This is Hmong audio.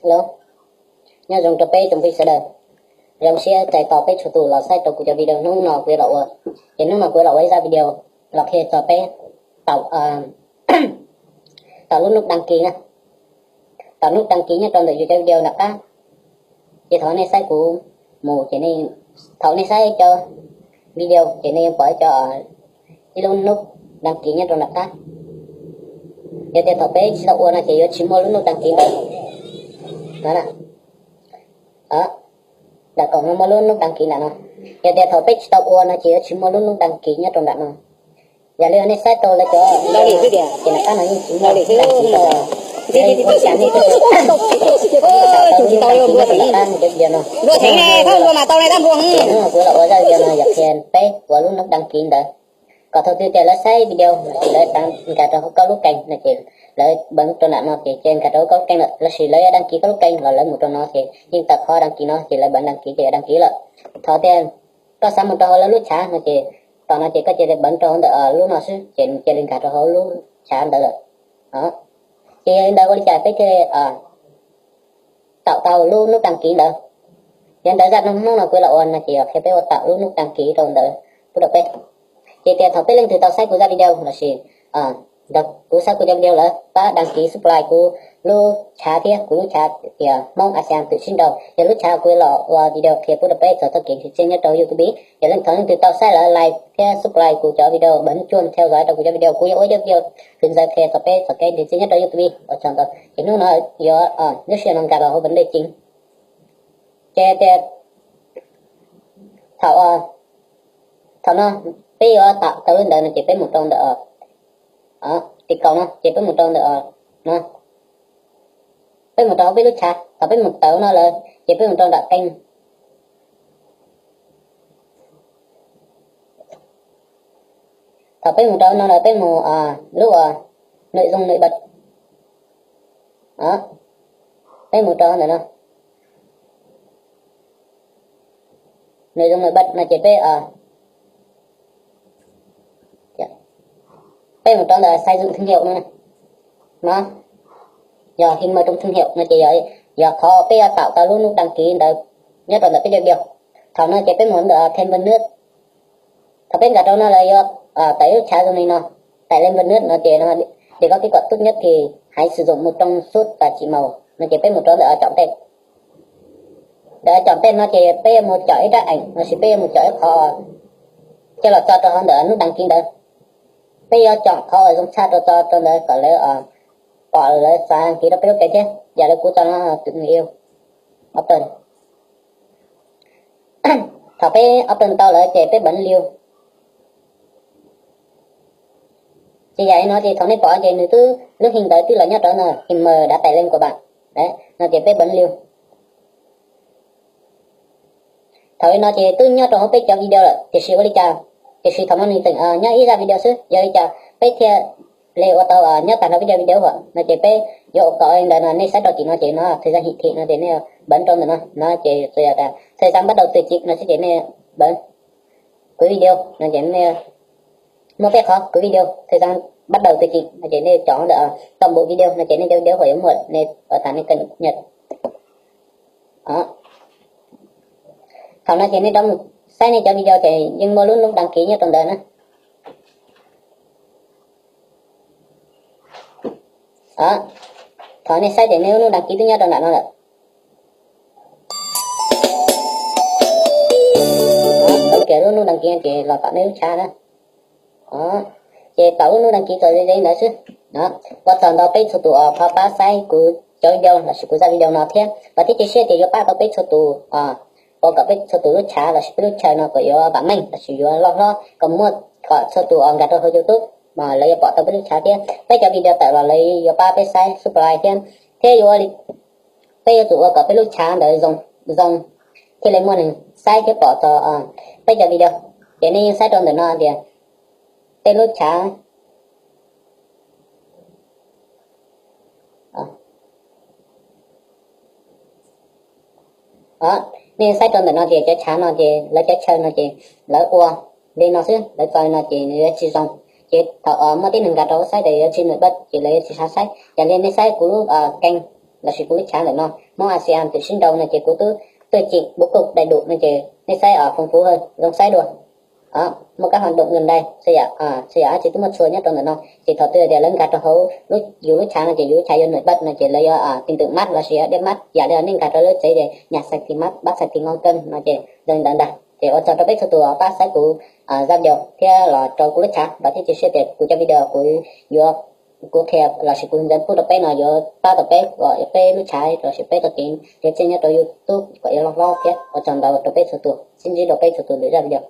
Hello, nyob zoo rau peb tsoom phooj ywg sawv daws. Zoo siab txais tos peb txhua tus los saib rau kuv cov video hnub no kuv yuav los ua. Ces hnub no kuv yuav los ua ib zaj video los qhia txog peb tau, tau lub nub đăng ký na, tau nub đăng ký nyob rau ntawm yus cov video nram qab. Ces thaum nej saib kuv mus ces nej, thaum nej saib cov video ces nej yuav pom cov, ib lub nub đăng ký nyob rau nram qab. Yog tias thaum peb tsis tau ua no ces yuav tsis muaj lub nub đăng ký ntawd. Nram koom no muaj lub nub đăng ký nram no. Yog tias thaum peb tsis tau ua no ces yuav tsis muaj lub nub đăng ký nyob rau nram no. Yog li nej saib tau lawv cov, ces nram qab no yeej tsis muaj lub đăng ký ntawd. Ua cas nej twb tau lub nub đăng ký nyob rau nram qab cov video no. Ces hnub no kuv los ua zaj video no yog qhia peb ua lub nub đăng ký ntawd. Kom thaum twg tias lawv saib video lawv xav nkag rau hauv koj lub kênh no ces lawv bấm rau nram no ces cia nkag rau hauv koj lub kênh lawm, lossis lawv yuav đăng ký koj lub kênh los lawv mus rau no ces yeej tawm qhov đăng ký no ces lawv bấm đăng ký ces đăng ký lawm. Thaum tias koj xav mus rau hauv lawv lub chat no ces tom no ces koj cia li bấm rau hauv ntawm lub no xwb ces nws cia li nkag rau hauv lub chat ntawd lawm. Ces yog li ntawd ua li cas peb thiaj tau tau lub nub đăng ký ntawd. Yog ntawd zaj hnub no kuv los ua no ces yog qhia peb ua tau lub nub đăng ký rau ntawd pub rau peb. Ces tias thaum peb leej twg tau saib kuv zaj video lossis nrog kuv saib kuv cov video lawm pab đăng ký subscribe kuv lub chat thiab kuv lub chat tias Hmoob Asia twm sib nraus, yog lub chat kuv los ua video qhia pub rau peb txog txoj kev nrhiav txiaj nyob rau YouTube. Yog leej thaum leej twg tau saib lawm like thiab subscribe kuv cov video, bấm chuông theo dõi rau kuv cov video, kuv yuav ua ib video hwm ntxaws qhia txog peb txoj kev nrhiav txiaj nyob rau YouTube. Ua tsaug ntau. Ces hnub no yuav, lub sij hawm no nkag los hauv vấn đề chính. Ces tias thaum, thaum no peb yuav tau tau lub ntawd no ces peb mus rau ntawm, tib kaum no ces peb mus rau ntawm no, peb mus rau hauv peb lub chat. Thaum peb mus tau no lawm ces peb mus rau nram kênh. Thaum peb mus rau no lawm peb mus lub uas nội dung nổi bật. Peb mus rau ntawm no, nội dung nổi bật no ces peb, peb mus rau ntawm xây dựng thương hiệu no, no yog hình màu trong thương hiệu no ces yog qhov peb yuav tạo tau lub nub đăng ký ntawd nyob rau ntawm peb cov video. Thaum no ces peb mus ntawm thêm vào nữa. Thaum peb nkag rau no lawm yuav tawm ib lub chat zoo li no, tải lên vào nữa no ces, để có kết quả tốt nhất thì hãy sử dụng một trong suốt và chỉ màu no ces peb mus rau ntawm chọn tên. Ntawm chọn tên no ces peb yuav mus chọn ib rab ảnh lossis peb yuav mus chọn ib qho coj los tso rau hauv ntawm nub đăng ký ntawd. Peb yuav chọn qhov uas zoo tshaj rau tso rau ntawd kom lawv pom lawv xav đăng ký rau peb lub kênh thiab. Yam li kuv tso no, tự người yêu, open. Thaum peb open tau lawm ces peb bấm lưu. Ces yam li no ces thaum nej pom ces nws twb lub hình ntawd twb los nyob rau no, hình màu đã tải lên của bạn. No ces peb bấm lưu. Thaum li no ces twb nyob rau hauv peb cov video lawm, tiam sis ua li cas, tiam sis thaum no nws tseem nyob ib zaj video xwb, yog li cas peb thiaj li ua tau nyob tag nrho peb cov video hauv no ces peb yuav ua kom li ntawd no, nej saib rau tim no ces no thời gian hiển thị no ces nej bấm rau ntawm no, no ces thời gian bắt đầu từ chính no xwb ces nej bấm cuối video no ces nej muaj peb qhov: cuối video, thời gian bắt đầu từ chính no ces nej chọn ntawm toàn bộ video no ces nej cov video hauv yuav muaj, nej ua tas nej cập nhật. Thaum no ces nej rov mus saib nej cov video ces yeej muaj lub nub đăng ký nyob rau ntawd na. Thaum nej saib ces nej lub nub đăng ký twb nyob rau nram no lawm. Tau kiag lub nub đăng ký ces los tom nej lub chat na. Ces tau lub nub đăng ký txog ze ze ntawd xwb. Ua tsaug ntau peb txhua tus uas ho pab saib kuv cov video lossis kuv zaj video no thiab, vam thiab cia siab tias yuav pab tau peb txhua tus, ua kom peb txhua tus lub chat lossis peb lub chaw no kom yuav vam meej lossis yuav loj hlob, kom muaj, kom txhua tus uas nkag rau hauv YouTube mas lawv yuav pom tau peb lub chat thiab peb cov video tawm los lawv yuav pab peb saib subscribe thiab, thiab yuav, peb yuav tsum ua kom peb lub chat ntawd zoo, zoo thiaj li muaj neeg saib thiab pom txog peb cov video. Ces nej yeej saib rau ntawm no tias peb lub chat, nej saib rau ntawm no ces cov chat no ces lawv cov chaw no ces lawv ua li no xwb, lawv txo li no ces yuav tsis zoo. Ces thaum muaj tib neeg nkag rau saib ces yuav tsis nws dawb ces lawv yuav tsis xav saib. Yog li nej saib kuv lub kênh lossis kuv lub chav ntawm no Hmoob ASEAN twb sib nrau no ces kuv twb tuaj ceem bub kub dai dum no ces nej saib os, phong phú hơn, zoo saib dua. Muaj kab hom dum nws ntai, xwb yog ab tsi twb muaj txhua nyob rau ntawm no ces thaum twg tias lawv nkag rau hauv yus lub chav no ces yus lub chav yuav nws baj no ces lawv yuav tìm từ mát lossis yog đĩa mát, yam li nej nkag rau lub tsev ces nhà sạch thì mát, bát sạch thì ngon cơm no ces zoo ntawd ntag. Ces ua tsaug rau peb txhua tus pab saib kuv zaj video thiab los rau kuv lub chav, vam thiab cia siab tias kuv cov video kuv yuav, kuv qhia lossis kuv ntxeev pub rau peb no yuav pab tau peb kom peb lub chav lossis peb tau kev nrhiav txiaj nyob rau YouTube kom yuav loj hlob thiab. Ua tsaug ntau rau peb txhua tus, sib ntsib rau peb txhua tus lwm zaj video.